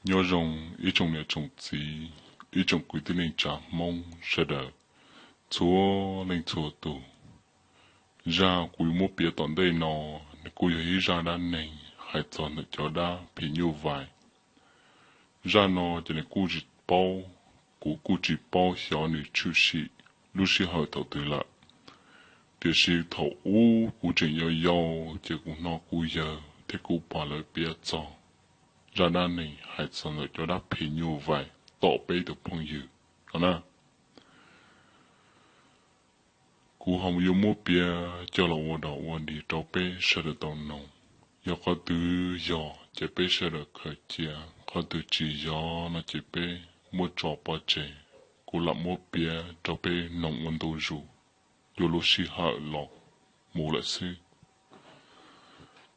Nyob zoo ib tsoom niam tsoom txiv, ib tsoom kwv tij neej tsa Hmoob sawv daws txhua leej txhua tus. Zaj kuv yuav muab piav tom ntej no, nws kuj yog ib zaj dab neeg hais txog ntawm cov dab phim nyuj vais. Zaj no ces nws kuj tsis paub, kuv kuj tsis paub xyov nws tshwm sim lub sij hawm thaum twg lawm. Tiam sis thaum ub kuv tseem yau yau ces kuv hnov kuv yawg thiab kuv pog lawv piav txog zaj dab neeg hais txog ntawm cov dab phim nyuj vais tom peb tus phooj ywg no na. Kuv ho yuav muab piav coj los ua dog ua dig rau peb sawv daws tau noog. Yog qhov twg yog ces peb sawv daws khaws cia, qhov twg tsis yog no ces peb muab tso pov tseg. Kuv lam muab piav rau peb noog ua ntu zus, yuav lub sij hawm los mus lawm xwb.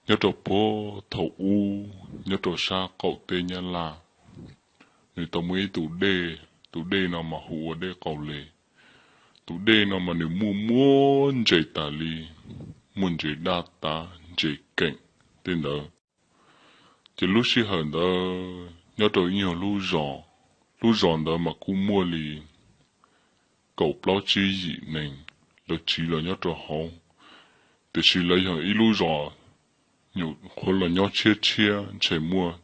Nyob rau puag thaum ub, nyob rau sab qaum teb Nyab Laj, nws tau muaj ib tus dej, tus dej no mas hu ua dej Qaus Les. Tus dej no mas nws muaj muaj ntses tas li, muaj ntses daj tav, ntses keem tej ntawd. Ces lub sij hawm ntawd nyob rau ib nyuag lub zos, lub zos ntawd mas kuj muaj li kaum plaub tsib yim neeg lawv tsiv los nyob rau hauv. Tiam sis lawv yog ib lub zos nyuam qhuav los nyob tshiab tshiab, ntshe muaj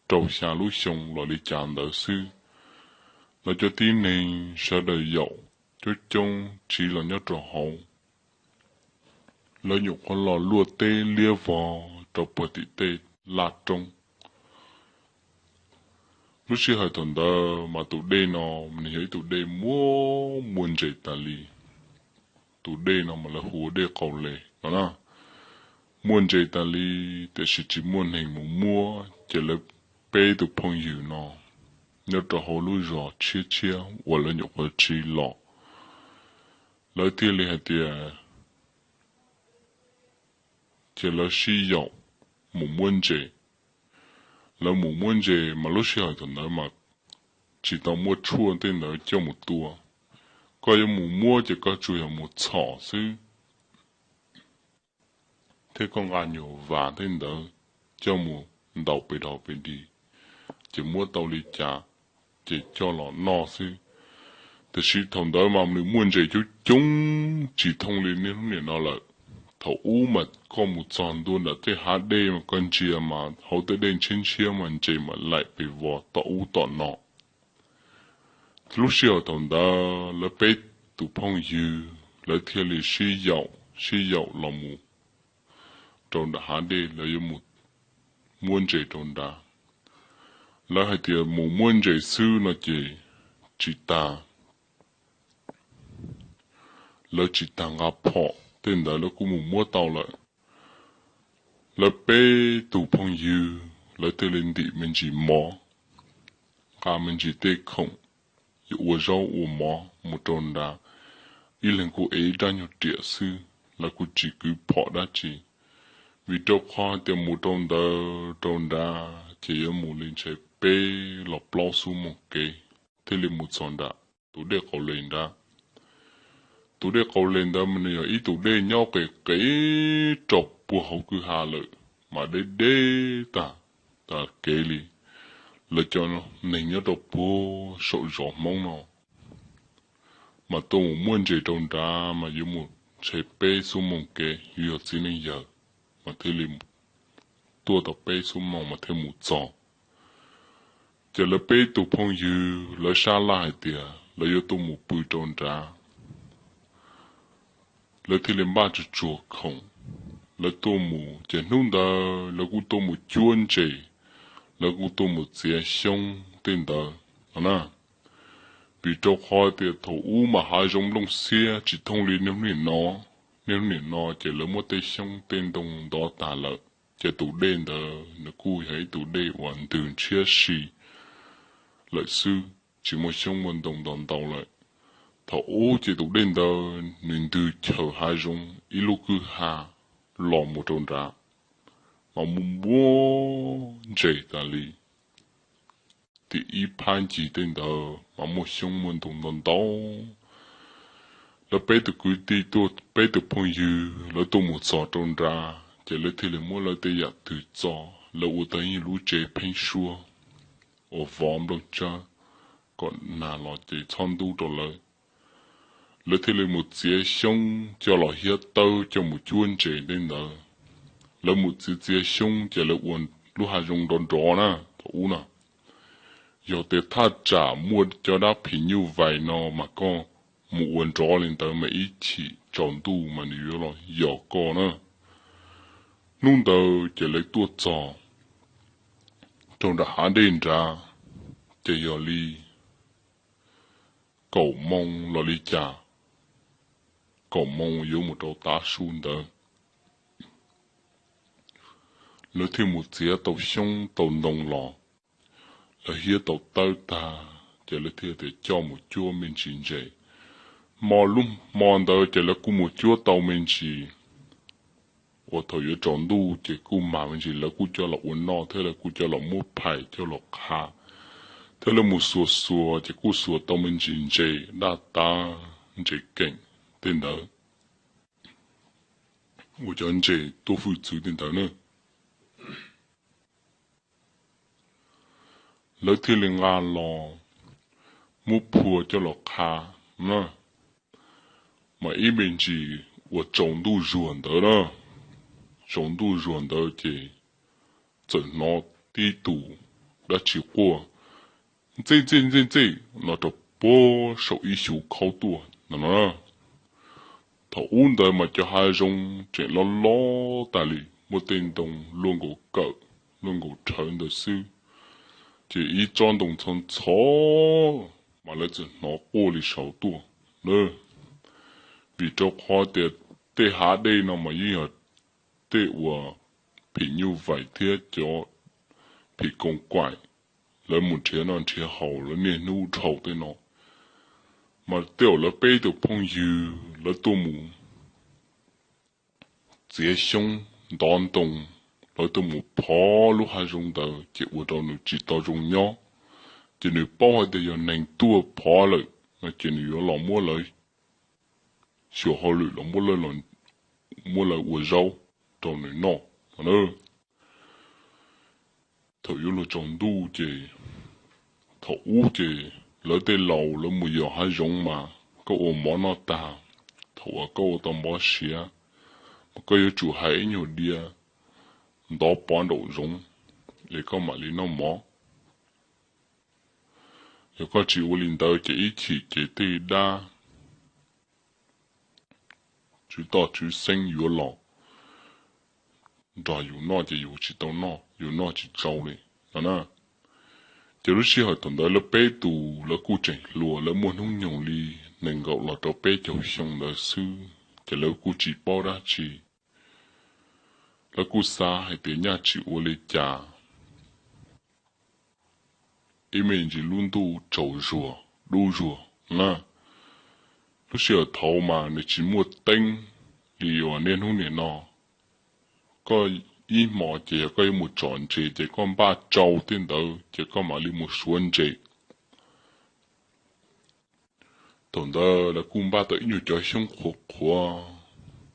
rau xya lub xyoo los li cas ntawd xwb. Lawv cov tib neeg sawv daws yaum coob coob tsiv los nyob rau hauv. Lawv nyuam qhuav los luaj teb liab vog rau puag tim tej laj roob. Lub sij hawm thaum ntawd mas tus dej no nws yog ib tus dej muaj muaj ntses tas li. Tus dej no mas lawv hu ua dej Qaus Les no na. Muaj ntses tas li, tiam sis tsis muaj neeg mus muab, ces lawv peb tus phooj ywg no nyob rau hauv lub zos tshiab tshiab uas lawv nyuam qhuav tsiv los, lawv thiaj li hais tias, ces lawv sib yaum mus muab ntses. Lawv mus muab ntses mas lub sij hawm thaum ntawd mas tsis tau muaj tshuaj tej ntawd coj mus tua. Koj yuav mus muab ces koj tsuas yog mus txhom xwb, thiab koj nqa nyuag vas tej ntawd coj mus ntaus pes dog pes dig, ces muab tau li cas ces coj los noj xwb. Tiam sis thaum ntawd mas nws muaj ntses coob coob tsis thooj li niaj hnub nim no lawm. Thaum ub mas koj mus txog ntua nram tej hav dej mas koj ntsia mas hauv tej dej ntshiab ntshiab mas ntses mas laim pes vog tom ub tom no. Lub sij hawm thaum ntawd lawv peb tus phooj ywg lawv thiaj li sib yaum, sib yaum los mus rau nram hav dej, lawv yuav mus muab ntses rau nrad. Lawv hais tias mus muab ntses xwb no ces tsis tas, lawv tsis tas nqa phom tej ntawd lawv kuj mus muab tau lawm. Lawv peb tus phooj ywg lawv thiaj li ntim me ntsis mov, nqa me ntsis tej khoom yuav ua zaub ua mov mus rau nrad, ib leeg kuj ev ib rab nyuag riam xwb, lawv kuj tsis kwv phom dab tsi. Vim rau qhov tias mus rau ntawd rau nrad ces yuav mus li ntshe peb los plaub xuab moos kev thiaj li mus txog nram tus dej Qaus Les nrad. Tus dej Qaus Les ntawd mas nws yog ib tus dej nyob qis qis rau puag hauv kwj ha lawm, mas deb deb tag, tag kev li. Lawv cov neeg nyob rau puag saum zos Hmoob no mas tuaj mus muab ntses rau nrad mas yuav mus ntshe peb xuab moos kev, yuav yog txiv neej yawg mas thiaj li tuaj tau peb xuab moos mas thiaj mus txog. Ces lawv peb tus phooj ywg lawv sab laj hais tias lawv yuav tuaj mus pw rau nrad, lawv thiaj li npaj tsuag tsuag khoom, lawv tuaj mus. Ces hnub ntawd lawv kuj tuaj mus cuab ntses, lawv kuj tuaj mus txiav xyoob tej ntawd no na. Vim rau qhov tias thaum ub mas hav zoov nplooj xiab tsis thooj li niaj hnub nim no. Niaj hnub nim no ces lawv muab tej xyoob tej ntoo ntov tag lawm, ces tus dej ntawd nws kuj yog ib tus dej uas ntws ntshiab si lawm xwb, tsis muaj xyoob muaj ntoo ntau ntau lawm. Thaum ub ces tus dej ntawd nws ntws chaws hav zoov ib lub kwj ha los mus rau nrad, mas muaj muaj ntses tas li. Tim ib phab ncig tej ntawd mas muaj xyoob muaj ntoo ntau ntau. Lawv peb tus kwv tij tuaj, peb tus phooj ywg lawv tuaj mus txog rau nrad, ces lawv thiaj li muab lawv tej yam twg txo, lawv ua tau ib lub tsev pheeb suab. uas vov nplooj tsawb kom nag los ces txhob ntub rau lawv. Lawv thiaj li mus txiav xyoob coj los hiab tawb coj mus cuab ntses tej ntawd. Lawv mus txiav txiav xyoob ces lawv ua lub hav zoov nrov nrov na thaum ub na. Yog tias thaj tsam muaj cov dab phim nyuj vais no mas koj mus ua nrov li ntawd mas ib chim tsaus ntuj mas nws yuav los yos koj na. Hnub ntawd ces lawv tuaj txog rau nram hav dej nrad, ces yog li kaum moo los li cas, kaum moo yuav mus rau tav su ntawd, lawv thiaj mus txiav tau xyoob tau ntoo los. Lawv hiab tau tawb tag ces lawv thiaj tias coj mus cuab me ntsis ntses. Hmo lub hmo ntawd ces lawv kuj mus cuab tau me ntsis uas thaum yuav tsaus ntuj ces kuj mag me ntsis lawv kuj coj los ua noj thiab lawv kuj coj los muab phais coj los qha, thiab lawv mus xuas xuas ces kuj xuas tau me ntsis ntses daj tab, ntses keem tej ntawd, ua cov ntses tuaj hwj txwv tej ntawd na. Lawv thiaj li nqa los muab phua coj los qha na, mas ib me ntsis uas tsaus ntuj zuag ntawd na, tsaus ntuj zuag ntawd ces txawm hnov tib tus dab tsi quaj ntxej ntxej ntxej ntxej no rau puag saum ib xyu khaub tuaj no no. Thaum ub ntawd mas cov hav zoov tseem loj loj tas li, muaj tej ntoo luaj nkaus kawm luaj nkaus rhawv ntawd xwb, ces ib tsob ntoo ntxhov ntxhov mas lawv txawm hnov quaj li saud tuaj na. Vim rau qhov tias tej hav dej no mas yeej yog tej uas phim nyuj vais thiab cov phim koos kaim lawv mus nrhiav noj nrhiav haus lawv niaj hnub dhau tej no. Mas tej zaum lawv peb tus phooj ywg lawv tuaj mus txiav xyoob ntov ntoo, lawv tuaj mus phov lub hav zoov ntawd ces ua rau nws tsis tau zoo nyob. Ces nws paub hais tias yog neeg tuaj phov lawm no ces nws yuav los muab lawv xyuas hauj lwm los muab lawv ua zaub rau nws noj no na. Thaum yuav luag tsaus ntuj ces, thaum ub ces lawv tej laus lawv mus yos hav zoov mas koj ua mov noj tag, thaum uas koj ua tau mov siav mas koj yuav tsum hais ib nyuag diav ntov pov nraum zoov es koj mam li noj mov. Yog koj tsis ua li ntawd ces ib chim ces tej dab tswv toj tswv xeeb yuav los nrog yus noj ces yus tsis tau noj, yus noj tsis tsau li no na. Ces lub sij hawm thaum ntawd lawv peb tus lawv kuj tseem hluas, lawv muaj hnub nyoog li nees nkaum los rau peb caug xyoo ntawd xwb, ces lawv kuj tsis paub dab tsi. Lawv kuj xav hais tias nyaj tsis ua li cas, ib me ntsis lub ntuj tsaus zuag dub zuag na. Lub sij hawm thaud mas nws tsis muaj teeb li uas niaj hnub nim no. Koj ib hmo ces yog koj yuav mus tsom ntses ces koj npaj tsau tej ntawd ces koj mam li mus suav ntses. Thaum ntawd lawv kuj npaj tau ib nyuag cov xyoob qhuav qhuav,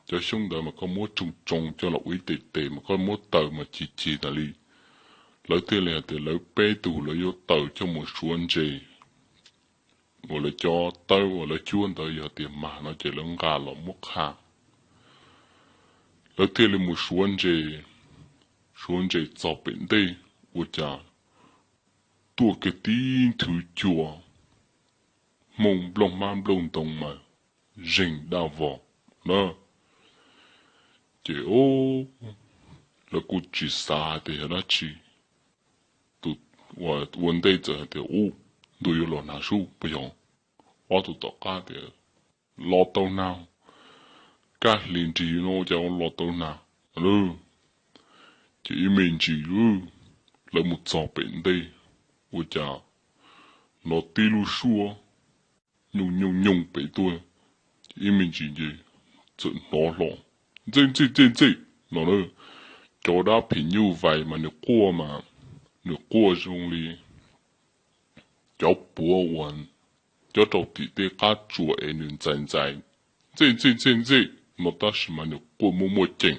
cov xyoob ntawd mas koj muab tsoo tsoo coj los ua ib tes tes mas koj muab taws mas cig cig tas li. Lawv thiaj li hais tias lawv peb tug lawv yuav taws coj mus suav ntses, uas lawv cov tawb uas lawv cuab ntawd yog tias mag no ces lawv nqa los muab qha. Lawv thiaj li mus suav ntses, suav ntses txog pem ntej ua cas tuaj kiag tib nthwv cua, hmoo nplooj hmab nplooj ntoo mas zeeg daj vog na. Ces lawv kuj tsis xav hais tias yog dab tsi. Tus uas ua ntej txawm hais tias, Ub, ntuj yuav los nag sub puas yog? Ob tug tom qab tias, Los tau nag, kab hlis nrig no ua cas los tau nag lawm. Ces ib me ntsis lawv mus txog pem ntej ua cas hnov tib lub suab nyooj nyooj nyooj pem tuaj, ces ib me ntsis ces txawm hnov hlo, Ntxej ntxej ntxej ntxej no na. Cov dab phim nyuj vais mas nws quaj mas nws quaj zoo li cov puav uas cob rau tim tej qab tsuas es nws ntxais ntxais, Ntxej ntxej ntxej ntxej no, tab sis mas nws quaj muaj muaj ceem.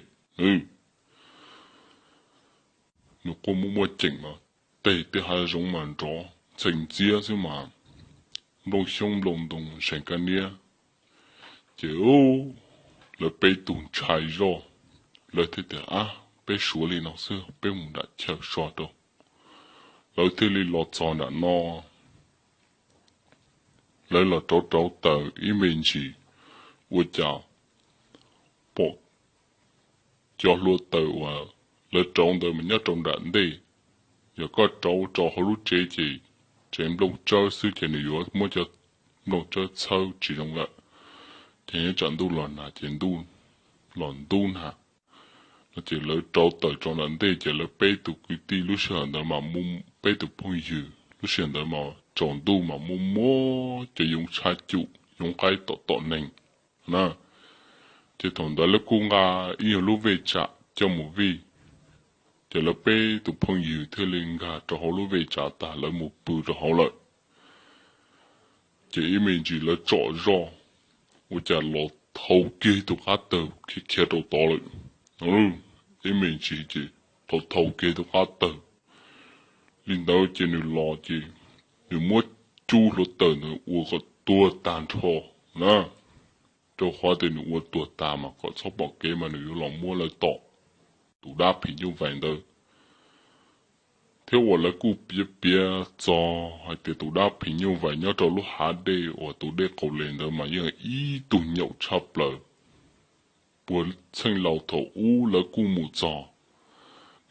Nws quaj muaj muaj ceem mas teg tej hav zoov mas nrov ntxhee ntxiab xwb mas nplooj xyoob nplooj ntoo zeeg kab niab. Ces lawv peb tug ntshai zoj, lawv thiaj tias, Ab, peb suav li no xwb, peb mus nram chaw so rau. Lawv thiaj li los txog nram no, lawv los rauv rauv taws ib me ntsis, ua cas pom cov hluav taws uas lawv rauv ntawd mas nyob rau nram ntej. Yog koj rauv rau hauv lub tsev ces tsev nplooj tsawb xwb ces nws yuav muab cov nplooj tsawb txhawb tsis zoo lawm. Ces nyob tsam ntuj los nag ces ntuj los ntub nag no ces lawv rauv taws rau nram ntej ces lawv peb tus kwv tij lub sij hawm ntawd mas, peb tus phooj ywg lub sij hawm ntawd mas tsaus ntuj mas muaj muab cov yoov tshab cum yoov qaib tom tom neeg na. Ces thaum ntawd lawv kuj nqa ib nyuag lub vej tsam coj mus vij, ces lawv peb tus phooj ywg thiaj li nkag rau hauv lub vej tsam tag lawv mus pw rau hauv lawm. Ces ib me ntsis lawv tsom zoj, ua cas los thau kiag tus qab tawg khiav khiav rau tod lawm. Ib me ntsis ces thau thau kiag tus qab tawg li ntawd ces nws los ces nws muab cub hluav taws ntawd ua kom tuag tag nrho na. Rau qhov tias nws ua tuag tas mas kom txhob pom kev mas nws yuav los muab lawv tom tus dab phim nyuj vais ntawd. Thiab uas lawv kuj piav piav txog hais tias tus dab phim nyuj vais nyob rau lub hav dej uas tus dej Qaus Les ntawd mas yeej ib tug nyaum tshaj plaws. Puag txheej laus thaum ub lawv kuj mus txog,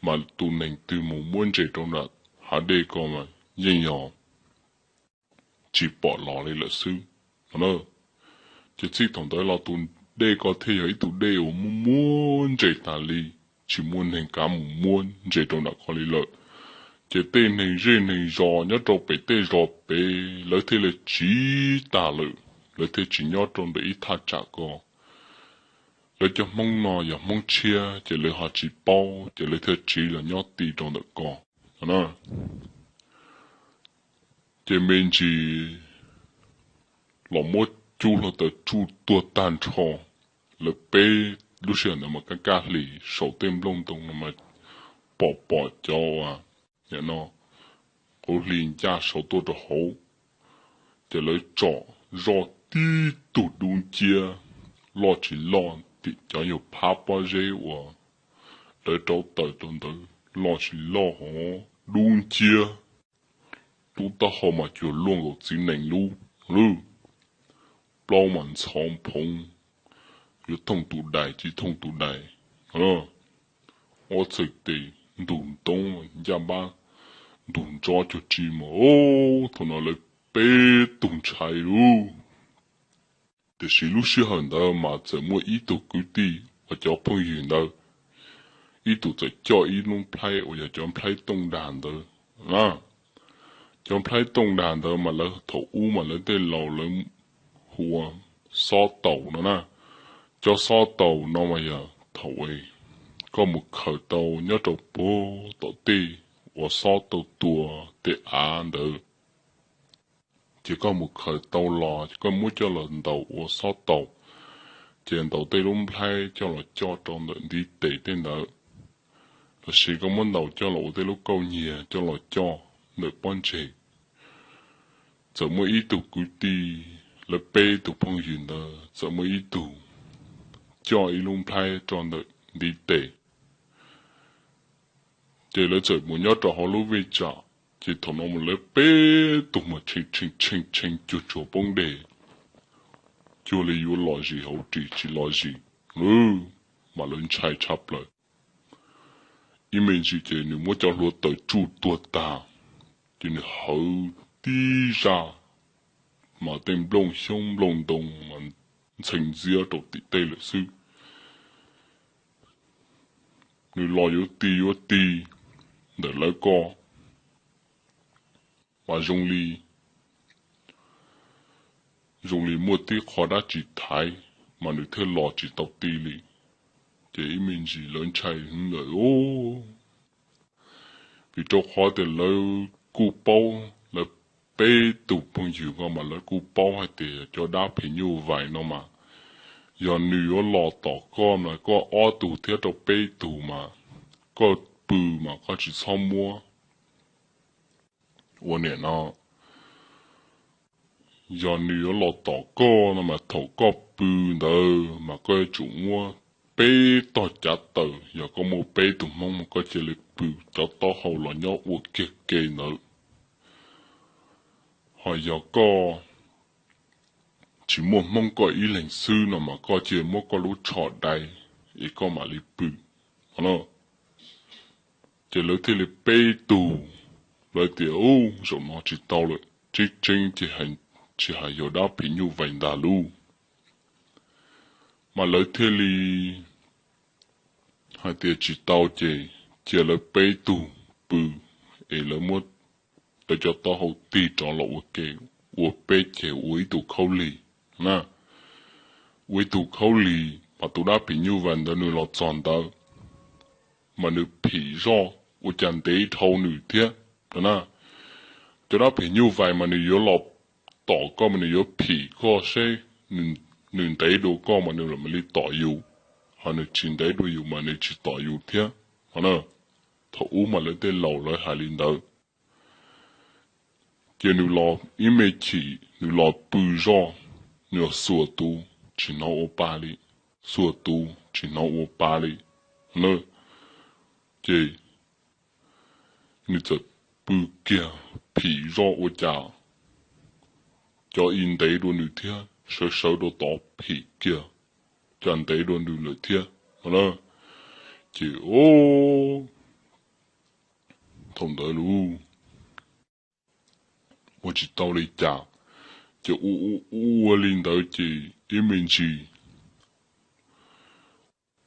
mas tus neeg twg mus muab ntses rau nram hav dej ko mas yeej yog tsis pom los li lawm xwb no na. Ces txij thaum ntawd los tus dej ko thiaj yog ib tug dej uas muaj muab ntses tas li, tsis muaj neeg kav mus muab ntses rau nram ko li lawm. Ces tej neeg zej neeg zos nyob rau pem tej zos pem lawv thiaj li tsiv tas lawm, lawv thiaj tsis nyob rau ntawm ib thaj tsam ko. Lawv cov Hmoob no yog Hmoob tshiab ces lawv ho tsis paub ces lawv thiaj tsiv los nyob ti rau ntawm ko no na. Ces me ntsis los muab cub hluav taws tsuj tuag tag nrho. Lawv peb lub sij hawm ntawd mas kaj kaj hlis saum tej nplooj ntoo no mas pom pom cov uas nim no quv hli ncaj saud tuaj rau hauv. Ces lawv tsom zoj tib tug dub nciab, loj tsis loj tim cov nyuag phab pob zeb uas lawv rauv taws rau ntawd, loj tsis loj hov dub nciab. Lub taub hau mas cuag luaj nkaus txiv nees lub lwj, plaub mas ntxhov phoov, yuav thooj tus dais tsis thooj tus dais. Ob txhais tes ntug ntoob ncaj npab ntug ntsob cuag tsi mas, thaum no lawv peb tug ntshai lauj. Tiam sis lub sij hawm ntawd mas txawm muaj ib tug kwv tij uas cov phooj ywg ntawd, ib tug txawm coj ib lub nplhaib uas yog cov nplhaib tooj dag ntawd na. Cov nplhaib tooj dag ntawd mas lawv thaum ub mas lawv tej laus lawv hu ua xob taus no na. Cov xob taus no mas yog thaum koj mus khaws tau nyob rau puag tom tej uas xob tau tua tej av ntawd, ces koj mus khaws tau los ces koj muab coj los ntaus ua xob taus, ces ntaus tej lub nplhaib coj los coj rau ntawm ntiv tes tej ntawd, los sis koj muab ntaus coj los ua tej lub kauj nyiag coj los coj ntawm pob ntseg. Txawm muaj ib tug kwv tij, lawv peb tug phooj ywg ntawd txawm muaj ib tug coj ib lub nplhaib rau ntawm ntiv tes, ces lawv txawm mus nyob rau hauv lub vij tsam, ces thaum no mas lawv peb tug mas tshee tshee tshee tshee cuag tsuas poob deg, cuag li yuav los zis hauv ris tsis los zis, mas lawv ntshai tshaj plaws. Ib me ntsis ces nws muab cov hluav taws tsuj tuag tag, ces nws hawv tib zaj, mas tej nplooj xyoob nplooj ntoo mas ntxhee ntxiab rau tim tej lawm xwb. Nws los yuav ti yuav ti ntawm lawv ko, mas zoo li, zoo li muaj tib qho dab tsi thaiv, mas nws thiaj los tsis tau ti li. Ces ib me ntsis lawv ntshai heev lawm. Vim rau qhov tias lawv kuj paub, lawv peb tug phooj ywg ko mas lawv kuj paub hais tias cov dab phim nyuj vais no mas, yog nws yuav los tom koj mas koj ob tug thiab rau peb tug mas, koj pw mas koj tsis txhob muab ua niam no, yog nws yuav los tom koj no mas thaum koj pw ntawd mas koj yuav tsum muab peb tog cav taws, yog koj muaj peb tug hmoob mas koj cia li pw, cov taub hau los nyob ua kiag ke ntawd. Ho yog koj tsis muaj hmoob, koj ib leeg xwb no mas koj cia li muab koj lub tsho dai es koj mam li pw. Ces lawv thiaj li peb tug, lawv tias, Ub, zaum no tsis tau lawm, tseeb tseeb ces tsis hais yog dab phim nyuj vais ntag lauj. Mas lawv thiaj li hais tias tsis tau ces cia lawv peb tug pw es lawv muab lawv cov taub hau tig rov los ua ke, ua peb ceg ua ib tug khaub lig na. Ua ib tug khaub lig mas tus dab phim nyuj vais ntawd nws los txog ntawd mas nws phim zoj ua cas ntev dhau nws thiab no na. Cov dab phim nyuj vais mas nws yuav los tom koj mas nws yuav phim koj seb nws ntev dua koj mas nws mam li tom yus, ho nws tsis ntev dua yus mas nws tsis tom yus thiab no na. Thaum ub mas lawv tej laus lawv hais li ntawd. Ces nws los ib me chim nws los pw zoj, nws xuas tus tsis hnov ua pa li, xuas tus tsis hnov ua pa li na. Ces nws txawm pw kiag phim zoj ua cas cov ib ntev dua nws thiab, sawv sawv rau tod phim kiag cas ntev dua nws lawm thiab no na. Ces o, thaum ntawd lauj, ua tsis tau li cas, ces ua ua ua li ntawd ces ib me ntsis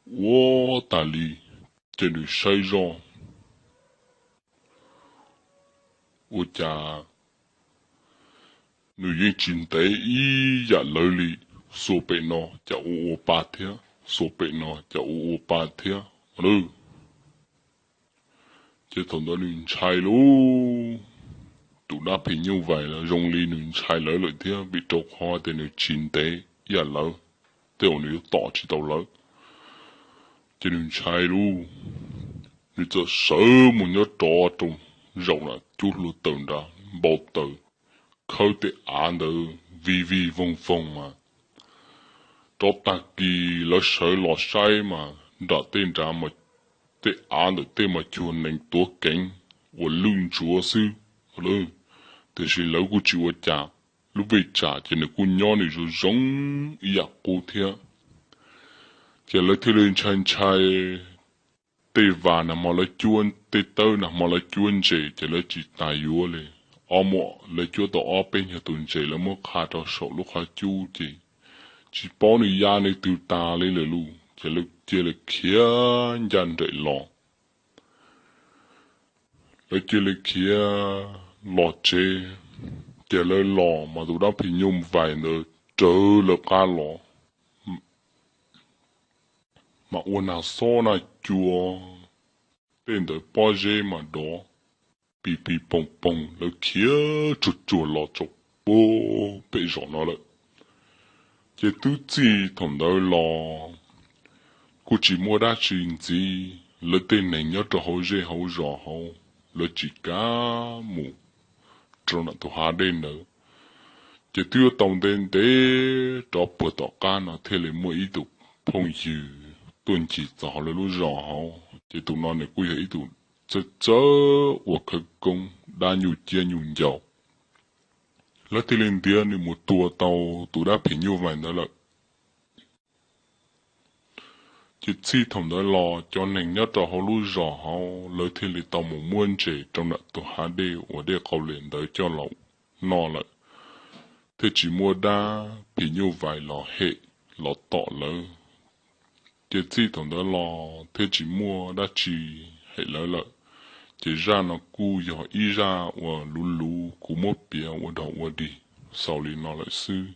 ua tas li, ces nws saib zoj ua cas nws yeej tsis ntev ib yam lawv li, xuas pem no cas ua ua pa thiab, xuas pem no cas ua ua pa thiab lawm. Ces thaum ntawd nws ntshai lauj, tus dab phim nyuj vais los zoo li nws ntshai lawv lawm thiab, vim rau qhov tias nws tsis ntev ib yam lawv, tej zaum nws yuav tom tsis tau lawv. Ces nws ntshai lauj, nws txawm sawv mus nyob rov rau zaum nram cub hlua tawm nrad npau taws, khawb tej av ntawd vij vij voog voog mas rov tag kis lawv sawv los saib mas nram tej nrad, tej av ntawm tej mas cuag nees tuav keev uas lwj ntsuav xwb. Tiam sis lawv kuj tsis ua cas, lub vej tsam ces nws kuj nyob nws zoo zoo ib yam qub thiab. Ces lawv thiaj li ntshai ntshai, tej vas nag hmo lawv cuab, tej tawb nag hmo lawv cuab ntses ces lawv tsis tas yuav li. Ob muam lawv cuab tau ob peb nyuag tus ntses lawv muab qha rau saum lub qhov cub ces tsis paub nws ya nws twg tas li lawm lauj, ces lawv cia li khiav ncaj nraim los. Lawv cia li khiav los tsev, ces lawv los mas tus dab phim nyuj vais ntawd raws lawv qab los, mas ua nag xob nag cua, tej ntawd pob zeb mas dov pis pis poog poog, lawv khiav tsuag tsuag los txog pem zos no lawm. Ces twb txij thaum ntawd los kuj tsis muaj dab tsi ntxiv, lawv tej neeg nyob rau hauv zej hauv zos hauv lawv tsis kam mus rau nram tus hav dej ntawd. Ces twb yuav tau ntev ntev rov puag tom qab no thiaj li muaj ib tug phooj ywg tuaj ncig txog hauv lawv lub zos hauv, ces tus no nws kuj yog ib tug txawj txawj ua khawv koob dab nyuj ciab nyuj ncaus. Lawv thiaj li ntiav nws mus tua tau tus dab phim nyuj vais ntawd lawm. Ces txij thaum ntawd los cov neeg nyob rau hauv lub zos hauv lawv thiaj li tau mus muab ntses rau nram tus hav dej uas dej qau liam ntawd coj los noj lawm, thiaj tsis muaj dab phim nyuj vais los hem los tom lawv. Ces txij thaum ntawd los thiaj tsis muaj dab tsi hem lawv lawm. Ces zaj no kuj yog ib zaj uas luv luv kuv muab piav ua dog ua dig xaus li no lawm xwb.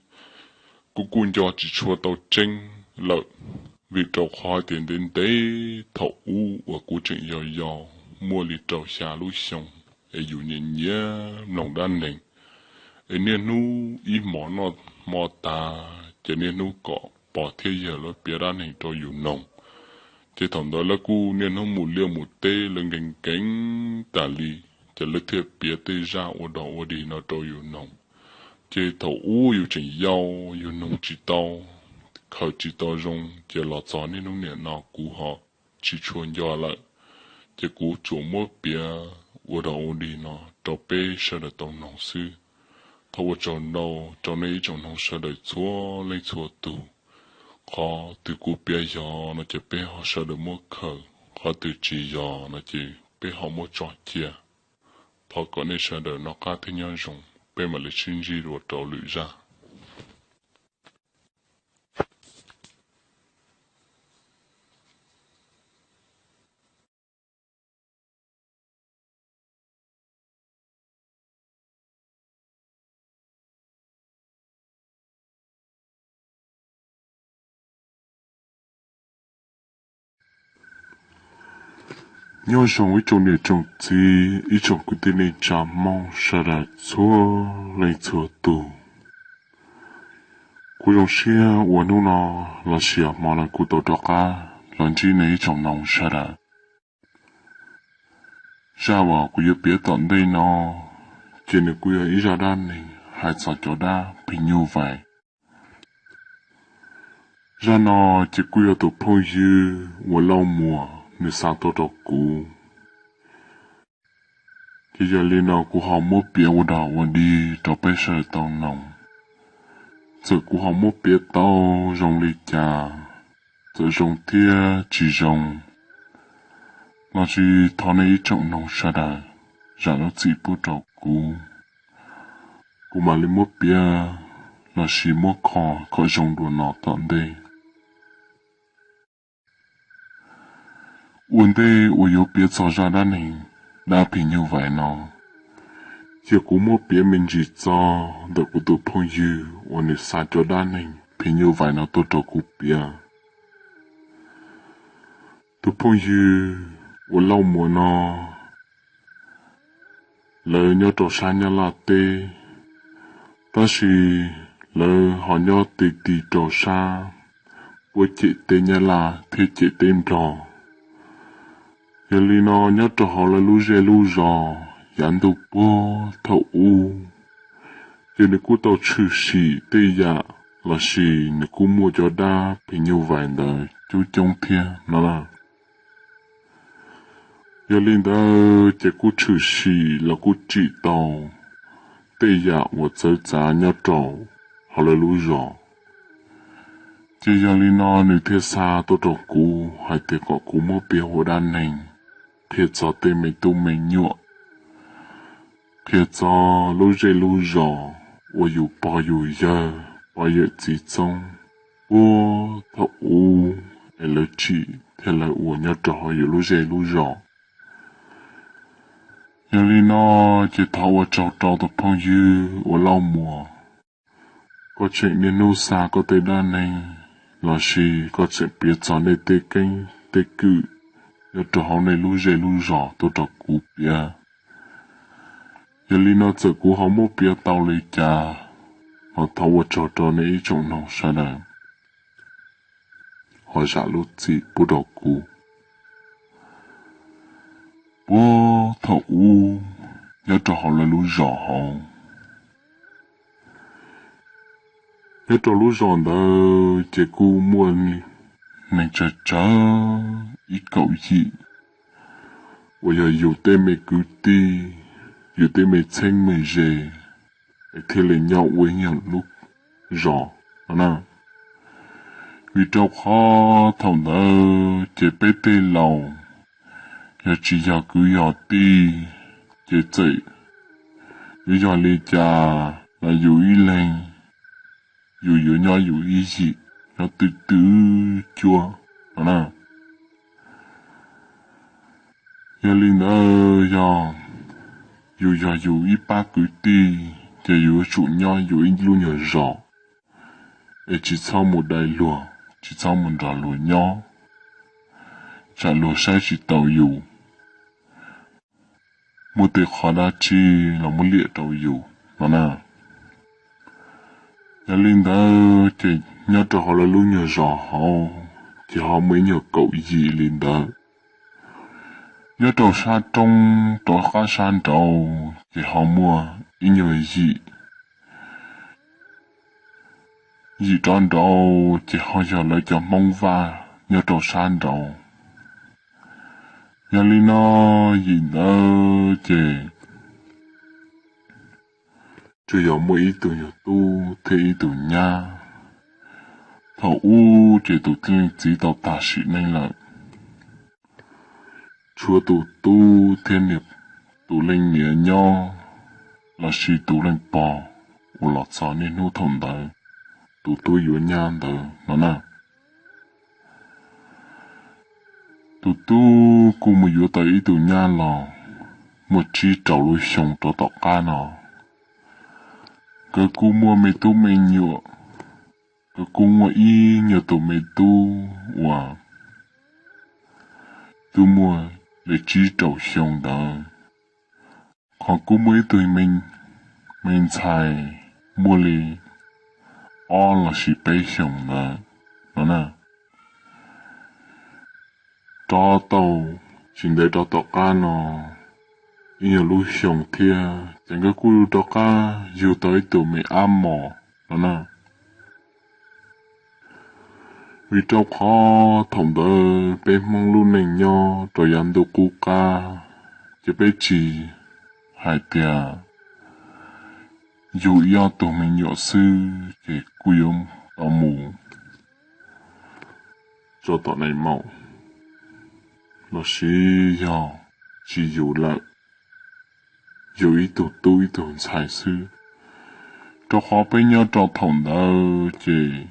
Kuv kuj nco tsis tshua tau tseeb lawm, vim rau qhov tias ntev ntev thaum ub uas kuv tseem yau yau, muaj li rau xya lub xyoo, es yus nyiam nyiam mloog dab neeg, es niaj hnub ib hmos noj hmo tas ces niaj hnub kom pog thiab yawg lawv piav dab neeg rau yus mloog. Ces thaum ntawd lawv kuj niaj hnub mus liaj mus teb, lawv nkees nkees tas li. ces lawv thiaj piav tej zaj ua dog ua dig no rau yus noog. Ces thaum ub yus tseem yau, yus noog tsis tau, khaws tsis tau zoo, ces los txog niaj hnub niam no kuv ho tsis tshua nco lawm, ces kuv tsuas muab piav ua dog ua dig no rau peb sawv daws tau noog xwb. Thov ua tsaug ntau rau nej ib tsoom noog sawv daws txhua leej txhua tus. Qhov twg kuv piav yog no ces peb ho sawv daws muab khaws, qhov twg tsis yog no ces peb ho muab tso cia. Thov kom nej sawv daws noj qab thiab nyob zoo, peb mam li sib ntsib dua rau lwm zaj. Nyob zoo ib tsoom niam tsoom txiv, ib tsoom kwv tij neej tsa Hmoob sawv daws txhua leej txhua tus. Kuv zoo siab uas hnub no los sis hmo no kuv tau rov qab los ntsib nej ib tsoom noog sawv daws. Zaj uas kuv yuav piav tom ntej no, ces nws kuj yog ib zaj dab neeg hais txog cov dab phim nyuj vais. Zaj no ces kuj yog tus phooj ywg uas Lauj Muas nws xa tuaj rau kuv. Ces yog li no kuv ho muab piav ua dog ua dig rau peb sawv daws tau noog. Txawm kuv ho muab piav tau zoo li cas, txawm zoo thiab tsis zoo, los sis thov nej ib tsoom noog sawv daws zam lub txim pub rau kuv, kuv mam li muab piav los sis muab kho kom zoo dua no tom ntej. Ua ntej uas yuav piav txog zaj dab neeg dab phim nyuj vais no, ces kuv muab piav me ntsis txog ntawm kuv tus phooj ywg uas nws xa cov dab neeg phim nyuj vais no tuaj rau kuv piav. Tus phooj ywg uas Lauj Muas no, lawv nyob rau sab Nyab Laj teb, tab sis lawv ho nyob ti ti rau sab puab ciam teb Nyab Laj thiab ciam teb Nplog. Yog li no nyob rau hauv lawv lub zej lub zos yav ntuj puag thaum ub, ces nws kuj tau tshwm sim tej yam los sis nws kuj muaj cov dab phim nyuj vais ntawd coob coob thiab no na. Yog li ntawd ces kuj tshwm sim los kuj tsim tau tej yam uas txawv txav nyob rau hauv lawv lub zos. Ces yog li no nws thiaj xa tuaj rau kuv hais tias kom kuv muab piav ua dab neeg qhia txog tej me tub me nyuam, qhia txog lub zej lub zos uas yus pog yus yawg pog yawm txiv txoob puag thaum ub es lawv tsim thiab lawv ua nyob rau hauv yus lub zej lub zos. Yog li no ces thov ua tsaug rau tus phooj ywg uas Lauj Muas, koj tseem niaj hnub xa koj tej dab neeg los sis koj tseem piav txog nej tej keeb tej kwm nyob rau hauv nej lub zej lub zos tuaj rau kuv piav. Yog li no txawm kuv ho muab piav tau li cas los thov ua tsaug rau nej ib tsoom noog sawv daws ho zam lub txim pub rau kuv. Puag thaum ub nyob rau hauv lawv lub zos hauv, nyob rau lub zos ntawd ces kuj muaj neeg tsawg tsawg ib kaum yim uas yog yus tej me kwv tij, yus tej me txheeb me ze es thiaj li nyob ua ib nyuag lub zos no na. Vim rau qhov thaum ntawd ces peb tej laus yog tsis yog kwv yog tij ces txawm yuav yog li cas los yus ib leeg yus yuav nyob yus ib yim, nyob twj twj cuab no na. Yog li ntawd yog yus yog yus ib pab kwv tij ces yus yuav tsum nyob yus ib lub nyuag zos es tsis txhob mus dai luag, tsis txhob mus nrog luag nyob, tsam luag saib tsis taus yus, muaj tej qhov dab tsi los muab liam rau yus no na. Yog li ntawd ces nyob rau hauv lawv lub nyuag zos hauv ces ho muaj ib nyuag kaum yim li ntawd. Nyob rau sab roob rov qab sab nraud ces ho muaj ib nyuag yim, yim rov nraud ces ho yog lawv cov Hmoob Vaj nyob rau sab nraud. Yog li no yim ntawd ces tsuas yog muaj ib tug nyuag tub thiab ib tug nyab. Thaum ub ces tus leej txiv tau tag sim neej lawm, tshuav tus tub thiab tus leej niam nyob, los sis tus leej pog uas los txog niaj hnub thaum ntawd tus tub yuav nyab ntawd no na. Tus tub kuj mus yuav tau ib tug nyab los muaj tsib rau lub xyoo rov tom qab no. Nkawd kuj muaj me tub me nyuam, nkawd kuj muaj ib nyuag tus me tub uas twb muaj li tsib rau xyoo ntawd, qhov kuj muaj ib tug me ntxhais muaj li ob los sis peb xyoos ntawd no na. Rov tau, tsis ntev rov tom qab no ib nyuag lub xyoo thiab ces nkawd kuj rov qab yug tau ib tug me ab mos no na. Vim rau qhov thaum ntawd peb Hmoob lub neej nyob rau yav ntuj qub qab, ces peb tsis hais tias yug ib ob tug me nyuam xwb ces kuj yuav tau mus tso tom nai maum, los sis yog tsis yug lawm, yug ib tug tub ib tug ntxhais xwb. Rau qhov peb nyob rau thaum ntawd ces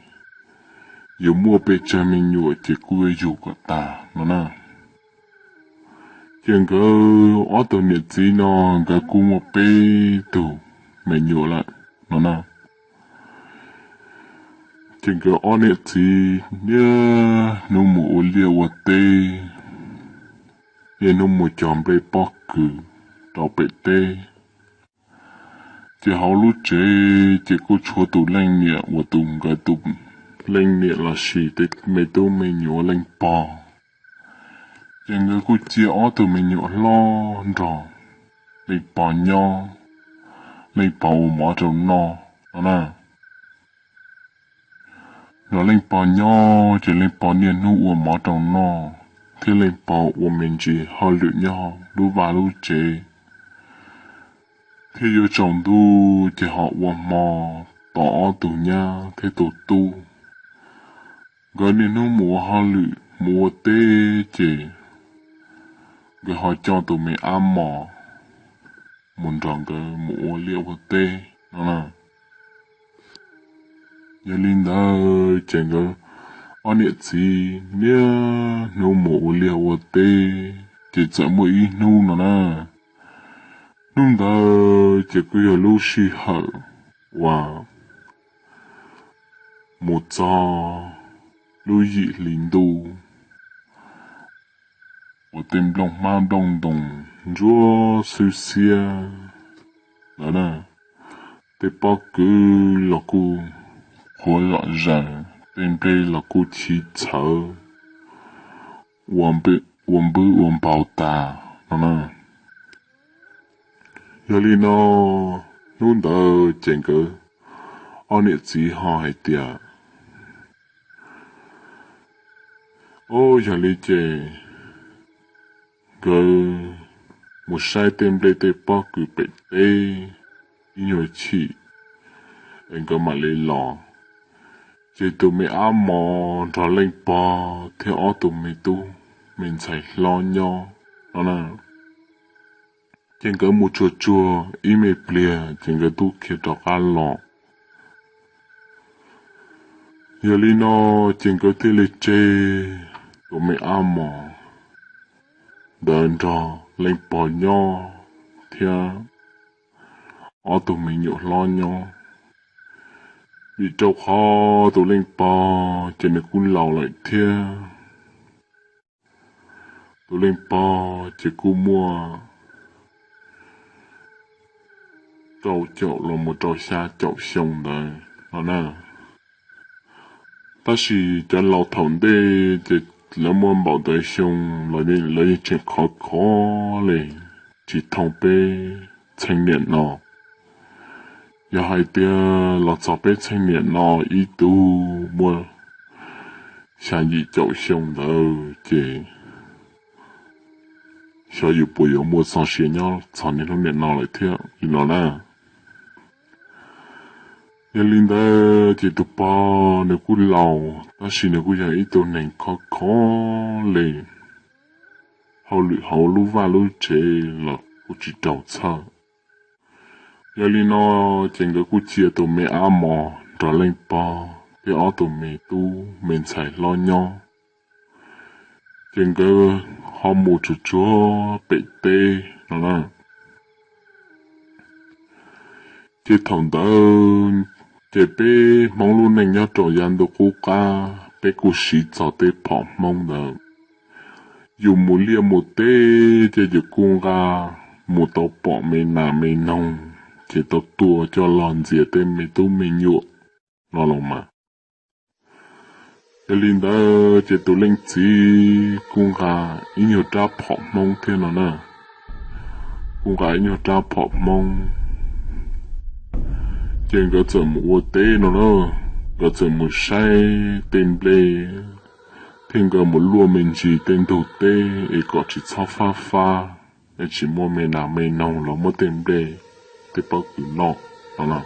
yuav muaj pes tsawg me nyuam ces kuj yuav yug kom tag no na. Ces nkawd ob tug niam txiv no nkawd kuj muaj peb tug me nyuam lawm no na. Ces nkawd ob niam txiv niaj hnub mus ua liaj ua teb, niaj hnub mus cog nplej pob kws rau pem teb. Ces hauv lub tsev ces kuj tshuav tus leej niam uas tus nkawd tus leej niam los sis tej me tub me nyuam leej pog. Ces nkawd kuj cia ob tug me nyuam hlob nrog leej pog nyob, leej pog ua mov rau noj no na. Nrog leej pog nyob ces leej pog niaj hnub ua mov rau noj thiab leej pog ua me ntsis hauj lwm nyob lub vaj lub tsev, thiab yuav tsaus ntuj ces ho ua hmo tos ob tug nyab thiab tus tub. Nkawd niaj hnub mus ua hauj lwm mus ua teb ces nkawd ho coj tus me ab mos mus nrog nkawd mus ua liaj ua teb no na. Yog li ntawd ces nkawd ob niam txiv niaj hnub mus ua liaj ua teb, ces txawm muaj ib hnub no na. Hnub ntawd ces kuj yog lub sij hawm uas mus txog lub yim hli ntuj uas tej nplooj hmab nplooj ntoos ntsuab xwb xiab lawm na. Tej pob kws los kuj qhuav zom zaws, tej nplej los kuj chiv txhawv ua npwb ua npaug tas no na. Yog li no, hnub ntawd ces nkawd ob niam txiv ho hais tias, o, yog li ces nkawd mus saib tej nplej tej pob kws pem teb ib nyuag chim es nkawd mam li los. Ces tus me ab mos nrog leej pog thiab ob tug me tub me ntxhais hlob nyob no na. Ces nkawd mus tsuag tsuag ib me pliag ces nkawd twb khiav rov qab los. Yog li no ces nkawd thiaj li tseg tus me ab mos ntawd nrog leej pog nyob thiab ob tug me nyuam hlob nyob, vim rau qhov tus leej pog ces nws kuj laus lawm thiab. Tus leej pog ces kuj muaj rau caum los mus rau xya caum xyoo ntawd no na. Tab sis cov laus thaum ntej ces lawv muaj npaum ntawd xyoo los lawv yeej tseem khov khov li, tsis thooj peb txheej niam no. Yog hais tias los txog peb txheej niam no ib tug muaj xya yim caum xyoo ntawd ces xyov yus puas yuav muaj txoj sia nyob txog niaj hnub niam no lawm thiab li no na. Yog li ntawd ces tus pog nws kuj laus tab sis nws kuj yog ib tug neeg khov khov li, hauj lwm hauv lub vaj lub tsev los kuj tsis raug txhawj. Yog li no ces nkawd kuj cia tus me ab mos nrog leej pog thiab ob tug me tub me ntxhais hlob nyob, ces nkawd ho mus tsuag tsuag pem teb no na. Ces thaum ntawd ces peb Hmoob lub neej nyob rau yav ntuj qub qab peb kuj siv txog tej phom Hmoob ntawd. Yus mus liaj mus teb ces yus kuj nqa mus tau pom me nas me noog, ces tau tua coj los ntxias tej me tub me nyuam no los mas. Yog li ntawd ces tus leej txiv kuj nqa ib nyuag rab phom Hmoob thiab no na, kuj nqa ib nyuag rab phom Hmoob. Ces nkawd txawm mus ua teb no na, nkawd txawm mus saib tej nplej, thiab nkawd mus luaj me ntsis tej ntug teb es kom tsis txhob fab fab, es tsis muaj me nas me noog los muab tej nplej tej pob kws noj no na.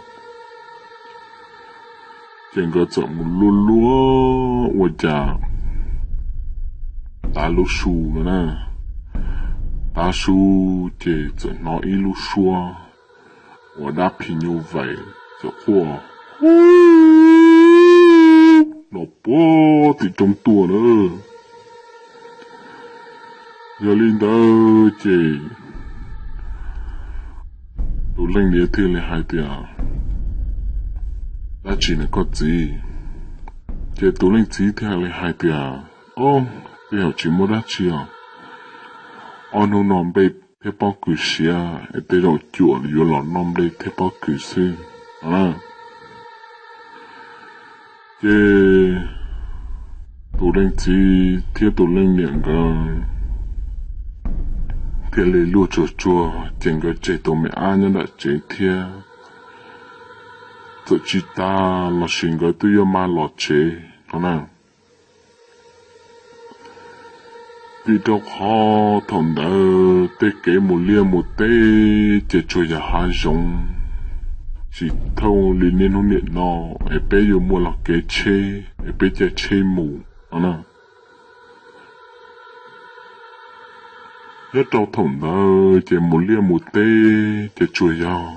Ces nkawd txawm mus luaj luaj ua cas tav lub su no na, tav su ces txawm hnov ib lub suab uas dab phim nyuj vais txawm quaj no puag tim roob tuaj na. Yog li ntawd ces tus leej niam thiaj li hais tias, dab tsi ne koj txiv? Ces tus leej txiv thiaj li hais tias, o, tej zaum tsis muaj dab tsi os, ob hnub no nplej thiab pob kws siav es tej zaum cuam yuav los noj nplej thiab pob kws xwb no na. Ces tus leej txiv thiab tus leej niam nkawd thiaj li luaj tsuag tsuag ces nkawd tseg tus me ab nyob nram tsev thiab. Txawm tsis tas los sis nkawd twb yuav maj los tsev no na. Vim rau qhov thaum ntawd tej kev mus liaj mus teb ces tsuas yog hav zoov, tsis thooj li niaj hnub niam no es peb yuav muaj los kev tsheb es peb caij tsheb mus no na. Nyob rau thaum ntawd ces mus liaj mus teb ces tsuas yog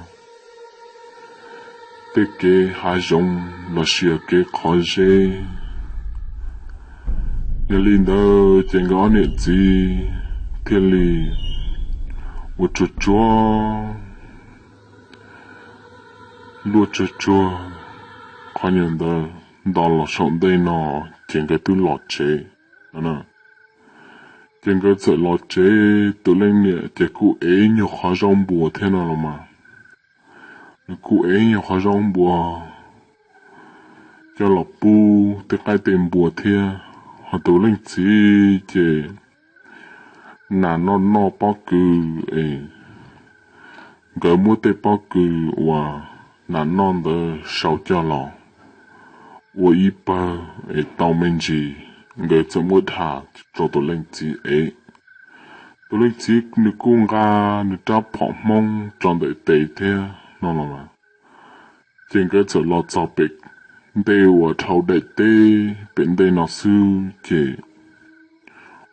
tej kev hav zoov los sis yog kev qhov zeb. Yog li ntawd ces nkawd ob niam txiv thiaj li ua tsuag tsuag, luaj tsuag tsuag qhov nyuag ntawd nto los saum ntej no ces nkawd twb los tsev no na. Ces nkawd txawm los tsev, tus leej niam ces kuj ev nyuag qhov zaub npua thiab no los mas. Nws kuj ev nyuag qhov zaub npua coj los pub tej qaib tej npua thiab. Ho tus leej txiv ces nas noj noj pob kws es nkawd muab tej pob kws uas nas noj ntawd sau coj los ua ib pawg es tau me ntsis, nkawd txawm muab dhas rau tus leej txiv ev. Tus leej txiv nws kuj nqa nws rab phom Hmoob rau ntawm tes thiab no los mas. Ces nkawd txawm los txog pem ntej uas dhau daim teb pem ntej no xwb ces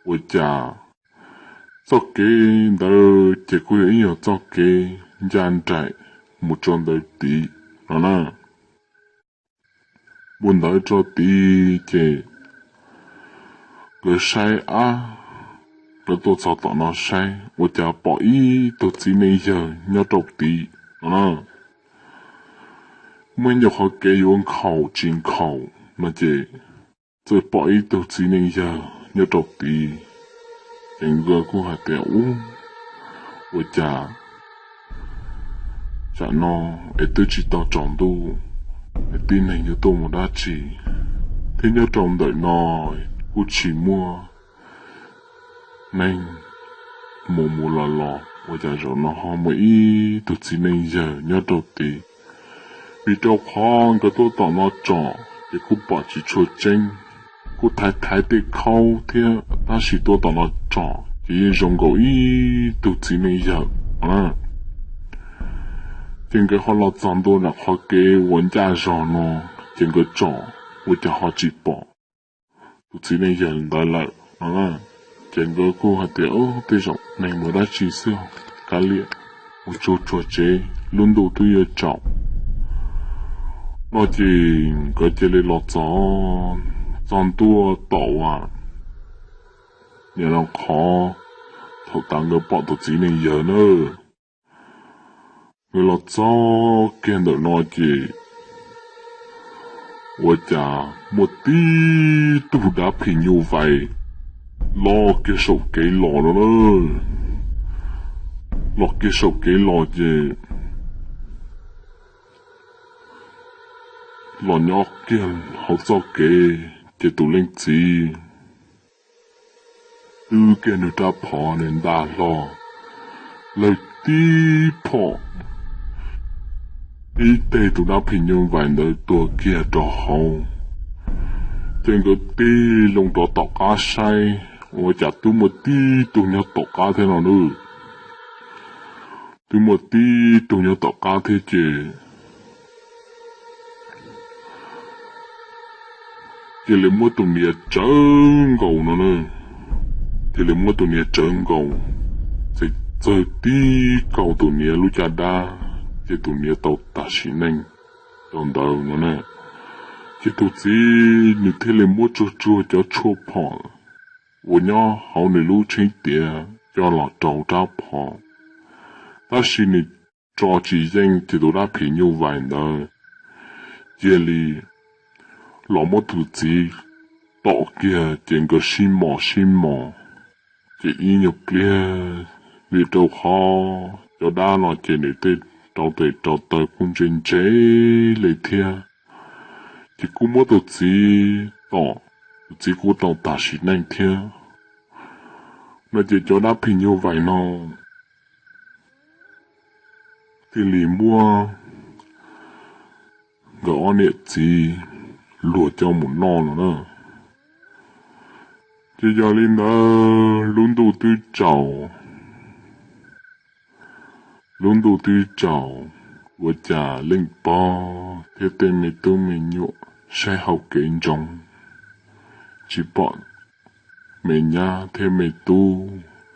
ua cas txoj kev ntawd ces kuj yog ib nyuag txoj kev ncaj nraim mus rau ntawd tid no na. Mus ntawd rau tid ces nkawd saib ab, nkawd tuaj txog tom no saib ua cas pom ib tug txiv neej yawg nyob rau tid no na. Muaj ib nyuag qhov kev yuav nkhaus tsis nkhaus no ces txawm pom ib tug txiv neej yawg nyob rau tid. Ces nkawd kuj hais tias, ub, ua cas tsam no es twb tsis tau tsaus ntuj es tib neeg yuav tuaj mus dab tsi, thiab nyob rau ntawm no kuj tsis muaj neeg mus mus los los, ua cas zaum no ho muaj ib tug txiv neej yawg nyob rau tid. Vim rau qhov nkawd tuaj tom no tsom ces kuj pom tsis tshua tseeb, kuj thaiv thaiv tej khaub thiab, tab sis tuaj tom no tsom ces yeej zoo nkaus ib tug txiv neej yawg no na. Ces nkawd ho los txog ntua nram qhov kev uas ncaj zog no, ces nkawd tsom ua cas ho tsis pom tus txiv neej yawg ntawd lawm no na. Ces nkawd kuj hais tias, Tej zaum neeg mus dab tsi xwb, kav liam, mus tsuag tsuag tsev, lub ntuj twb yuav tsaus no. Ces nkawd cia li los txog, txog ntua tom uas nim no qhov thaum tas nkawd pom tus txiv neej yawg na. Nkawd los txog kiag ntawm no ces ua cas muaj tib tug dab phim nyuj vais los kiag saum kev los no na. Los kiag saum kev los ces los nyob kiag hauv txoj kev, ces tus leej txiv twb kiag nws rab phom nws nta hlo lawm tib phom, tib teg tus dab phim nyuj vais ntawd tuag kiag rau hauv. Ces nkawd tig loo rov tom qab saib, ua cas twb muaj tib tug nyob tom qab thiab no na. Twb muaj tib tug nyob tom qab thiab ces cia li muab tus niam tsawv nkaus no na. Cia li muab tus niam tsawv nkaus, txawm txawg tib kaug tus niam lub caj dab, ces tus niam tau tag sim neej rau ntawd no na. Ces tus txiv nws thiaj li muab tsuag tsuag cov tshuaj phom uas nyob hauv nws lub tsheb tiav coj los rau rab phom, tab sis nws tso tsis yeej, ces tus dab phim nyuj vais ntawd cia li los muab tus txiv tom kiag, ces nkawd sib mos sib mos, ces ib nyuag pliag, vim rau qhov cov dab no ces nws tej rau tes rau taw kuj ntse ntse li thiab, ces kuj muab tus txiv tom, tus txiv kuj tau tag sim neej thiab no. Ces cov dab phim nyuj vais no thiaj li muab nkawd ob niam txiv luag coj mus noj no na. Ces yog li ntawd lub ntuj twb tsaus, lub ntuj twb tsaus, ua cas leej pog thiab tej me tub me nyuam saib hauv kev ntsoov, tsis pom me nyab thiab me tub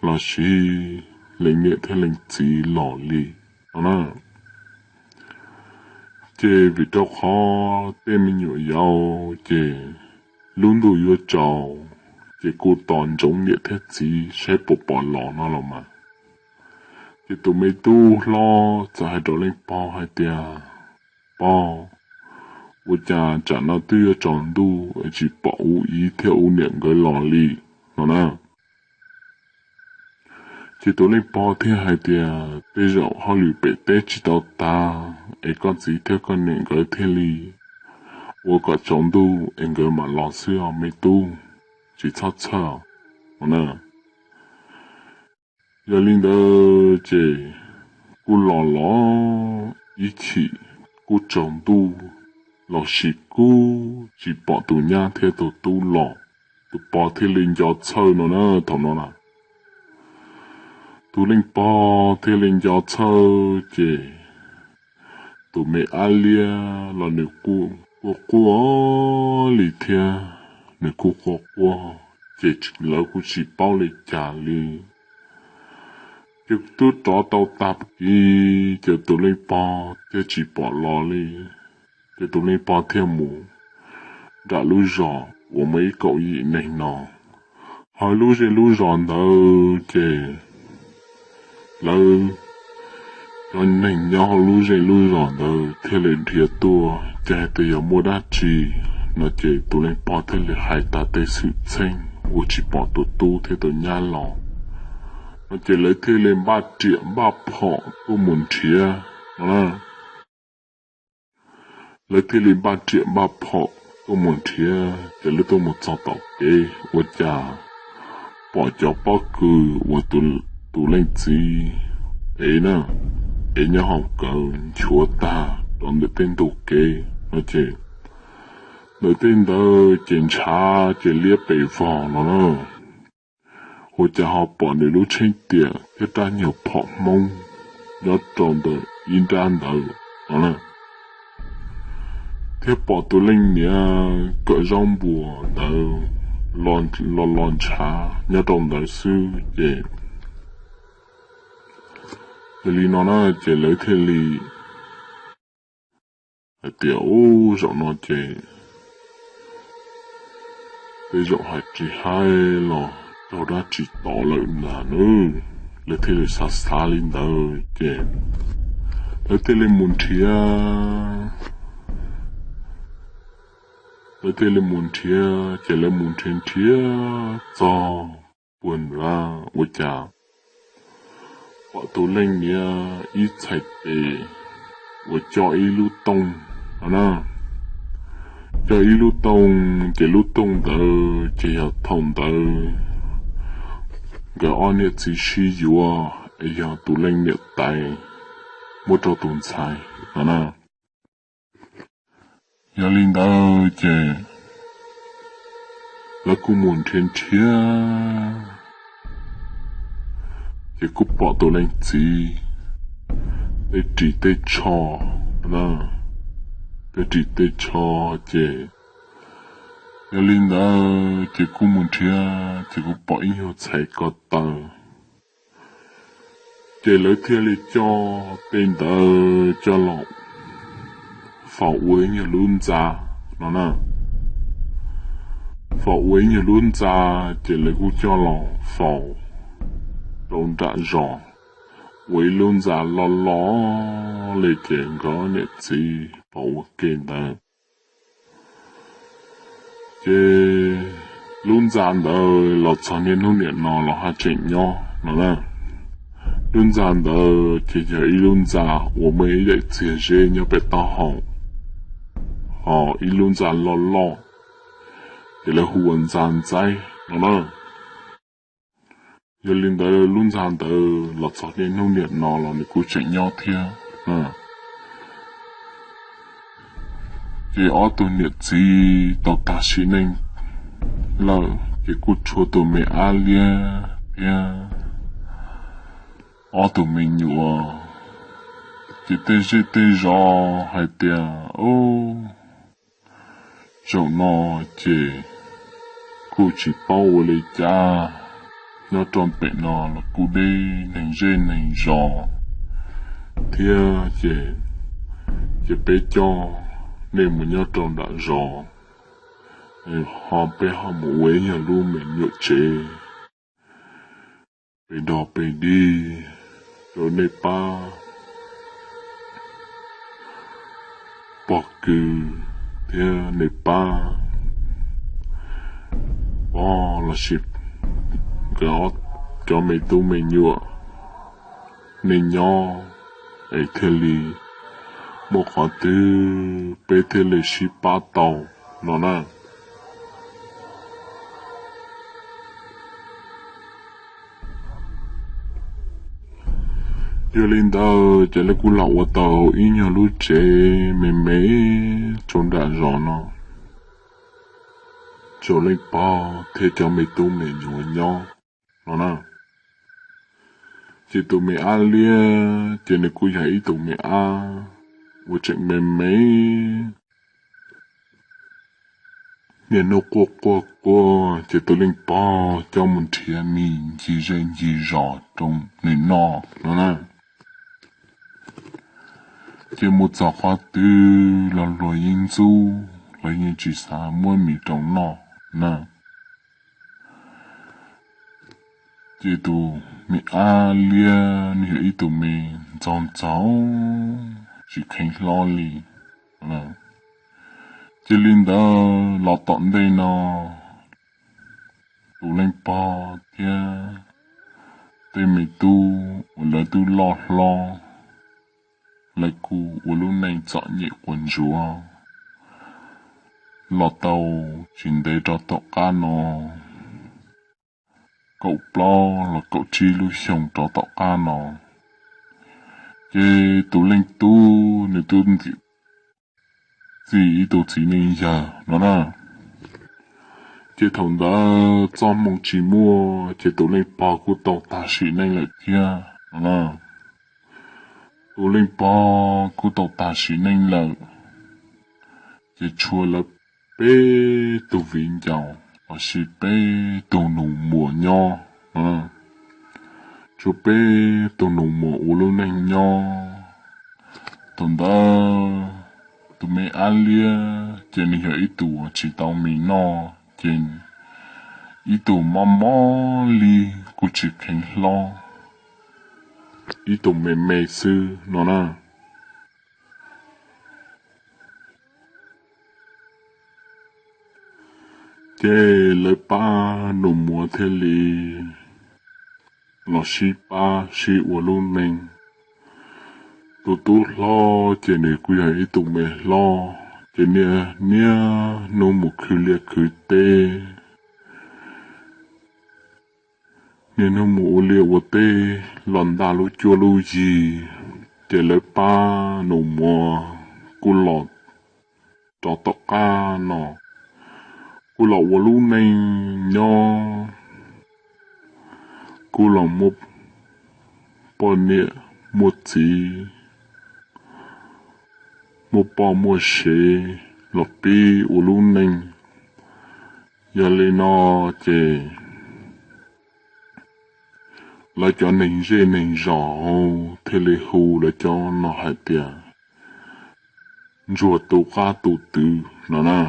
los sis leej niam thiab leej txiv los li no na. Ces vim rau qhov tej me nyuam yaus ces lub ntuj yuav tsaus, ces kuj tos ntsoov niam thiab txiv saib puas pom los no los mas. Ces tus me tub hlob txawm hais rau leej pog hais tias, Pog, ua cas tsam no twb yuav tsaus ntuj es tsis pom ub txiv thiab ub niam nkawd los li no na. Ces tus leej pog thiaj hais tias, Tej zaum hauj lwm pem teb tsis tau tas es koj txiv thiab koj niam nkawd thiaj li ua kom tsaus ntuj es nkawd mam los xwb os me tub, tsis txhob txhawj no na. Yog li ntawd ces kuj los los ib chim kuj tsaus ntuj los sis kuj tsis pom tus nyab thiab tus tub los. Tus pog thiaj li nco txhawj no na, thaum no na. Tus leej pog thiaj li nco txhawj ces tus me ab liab los nws kuj quaj quaj li thiab, nws kuj quaj quaj, ces lawv kuj tsis paub li cas li. Ces twb rov tau tag kis ces tus leej pog thiaj tsis pom los li. Ces tus leej pog thiaj mus nram lub zos uas muaj ib kaum yim neeg no. Hauv lub zej lub zos ntawd ces lawv cov neeg nyob hauv lub zej lub zos ntawd thiaj li nrhiav tuaj, ces hais tias yog muaj dab tsi no ces tus leej pog thiaj li hais tas tej xwm txheej uas tsis pom tus tub thiab tus nyab los no ces lawv thiaj li npaj riam npaj phom tuaj mus nrhiav no na. Lawv thiaj li npaj riam npaj phom tuaj mus nrhiav, ces lawv tuaj mus txog tom kev ua cas pom cov pob kws uas tus leej txiv ev na, ev nyob hauv kawm nchuav tag rau ntawm tej ntug kev no ces ntawm tej ntawd ces ntshav ces liab pes vog no na. Ua cas ho pom nws lub tsheb tiam thiab rab nyuag phom Hmoob nyob rau ntawm ib nrab ntawd no na, thiab pom tus leej niam kawm zaub npua ntawd los los ntshav nyob rau ntawd xwb ces yog li no na ces lawv thiaj li hais tias ub zaum no ces tej zaum hais tsis hais los raug dab tsi tom lawm ntag nawb. Lawv thiaj li xav xav li ntawd ces lawv thiaj li mus nrhiav, lawv thiaj li mus nrhiav ces lawv mus nrhiav nrhiav txog puag nrad ua cas pom tus leej niam ib txhais tes uas coj ib lub tooj no na, coj ib lub tooj ces lub tooj ntawd ces yog thaum ntawd nkawd ob niam txiv sib yuav es yog tus leej niam tais muab rau tus ntxhais no na. Yog li ntawd ces lawv kuj mus nrhiav nrhiav ces kuj pom tus leej txiv tej ris tej tsho na, tej ris tej tsho ces yog li ntawd ces kuj mus nrhiav ces kuj pom ib nyuag txhais ko taw ces lawv thiaj li coj tej ntawd coj los faus ua ib nyuag lub ntxa no na. Faus ua ib nyuag lub ntxa ces lawv kuj coj los faus rau nram zos ua ib lub ntxa loj loj li ces nkawd niam txiv pom ua ke ntawd ces lub ntxa ntawd los txog niaj hnub niam no los haj tseem nyob no na. Lub ntxa ntawd ces yog ib lub ntxa uas muaj ib daim txiag zeb nyob pem taub hau, ho ib lub ntxa loj loj ces lawv hu ua ntxa ntxaib no na. Yog li ntawd lub ntxa ntawd los txog niaj hnub niam no los nws kuj tseem nyob thiab. Ces ob tug niam txiv tau tag sim neej lawm ces kuj tshuav tus me ab liab thiab ob tug me nyuam. Ces tej zej tej zos hais tias, zaum no ces kuj tsis paub ua li cas, nyob rau pem no los kuj deb neeg zej neeg zos thiab ces, ces peb coj nej mus nyob rau nram zos, ho peb ho mus ua ib nyuag lub me nyuam tsev pem dog pem dig rau nej pab pog kws thiab nej pab pog los sis nkawd cov me tub me nyuam nej nyob es thiaj li muaj qhov twg peb thiaj li sib pab tau no na. Yog li ntawd ces lawv kuj los ua tau ib nyuag lub tsev me me rau nram zos no rau leej pog thiab cov me tub me nyuam nyob no na. Ces tus me ab liab ces nws kuj yog ib tus me ab uas tseem me me, niaj hnub quaj quaj quaj ces tus leej pog coj mus nrhiav mis ncig zej ncig zos rau nws noj no na. Ces mus txog qhov twg los luag yeej ntxub, luag yeej tsis xav muab mis rau noj na. Ces tus me ab liab nws yog ib tug me ntxaug ntxaug tsis kheev hlob li. Ces li ntawd los tom ntej no tus leej pog thiab tej me tub uas lawv twb loj hlob, lawv kuj ua lub neej txom nyem quas ntsuav. los tau tsis ntev rov tom qab no, kaum plaub los kaum tsib lub xyoo rov tom qab no, ces tus leej tub nws twb ntxim txim ib tug txiv neej yawg no na. Ces thaum ntawd txoj hmoo tsis muaj, ces tus leej pog kuj tau tag sim neej lawm thiab no na. Tus leej pog kuj tau tag sim neej lawm, ces tshuav lawv peb tug viv ncaus los sis peb tug nus muag nyob no. Tshuav peb tug nus muag ua lub neej nyob. Thaum ntawd tus me Ab Liab ces nws yog ib tug tsis tau mis noj, ces ib tug mob mob li kuj tsis kheev hlob, ib tug me me xwb no na. Ces lawv pab nus muag thiaj li los sib pab sib ua lub neej. Tus tub hlob ces nws kuj yog ib tug me hlob, ces niaj niaj hnub mus khwv liaj khwv teb, niaj hnub mus ua liaj ua teb los ntaj lub cuab lub yig. Ces lawv pab nus muag kuj los rov tom qab no, kuj los ua lub neej nyob, kuj los muaj poj niam muaj txiv, muaj poj muaj sev los pib ua lub neej. Yog li no ces lawv cov neeg zej neeg zos thiaj li hu lawv cov no hais tias ntsuag tu qab tu twv no na.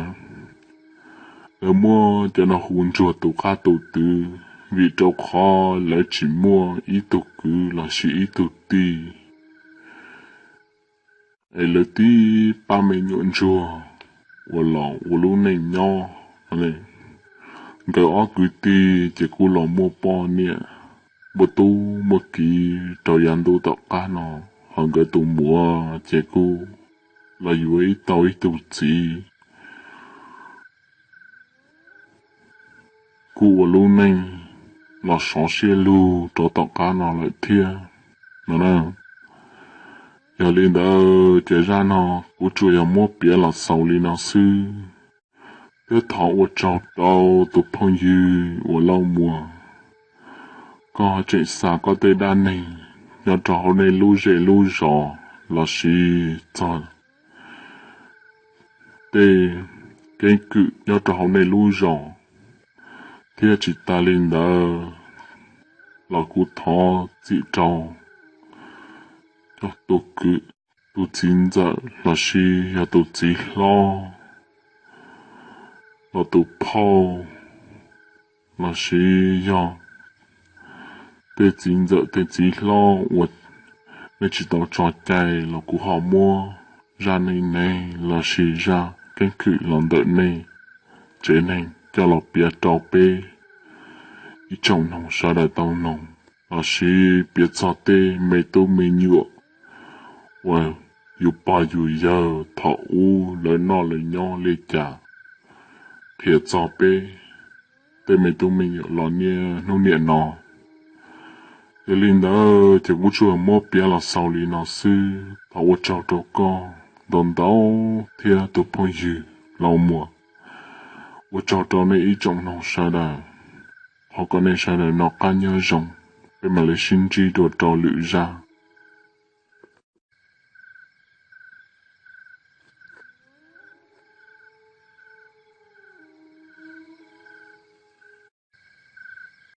Lawv muab cov no hu ntsuag tu qab tu twv vim rau qhov lawv tsis muaj ib tug kwv los sis ib tug tij, es lawv tib pab me nyuam ntsuag uas los ua lub neej nyob. Nkawd ob kwv tij ces kuj los muaj poj niam, muaj tub muaj kiv rau yav ntuj tom qab no, ho nkawd tus muam ces kuj los yuav ib tau ib tug txiv, kuj ua lub neej los sov siab lug rau tom qab no lawm thiab no na. Yog li ntawd ces zaj no kuv tsuas yog muab piav los xaus li no xwb, thiab thov ua tsaug rau tus phooj ywg uas Lauj Muas, koj tseem xa koj tej dab neeg nyob rau hauv nej lub zej lub zos los sis txog tej keeb kwm nyob rau hauv nej lub zos, thiab tsis tas li ntawd los kuv thov txim rau cov tus kwv, tus txiv ntxawm los sis yog tus txiv hlob, los tus phauj los sis yog tej txiv ntxawm tej txiv hlob uas nej tsis tau tso cai los kuv ho muab zaj neej neeg los sis zaj keeb kwm los ntawm nej tsev neeg coj los piav rau peb ib tsoom noog sawv daws tau noog, los sis piav txog tej me tub me nyuam uas yus pog yus yawg thaum ub lawv noj lawv nyob li cas, qhia txog peb tej me tub me nyuam los niaj hnub niam no. Yog li ntawd ces kuv tsuas muab piav los xaus li no xwb, thov ua tsaug rau koj ntau ntau thiab tus phooj ywg Lauj Muas. Ua tsaug rau nej ib tsoom noog sawv daws, thov kom nej sawv daws noj qab nyob zoo, peb mam li sib ntsib dua rau lwm zaj.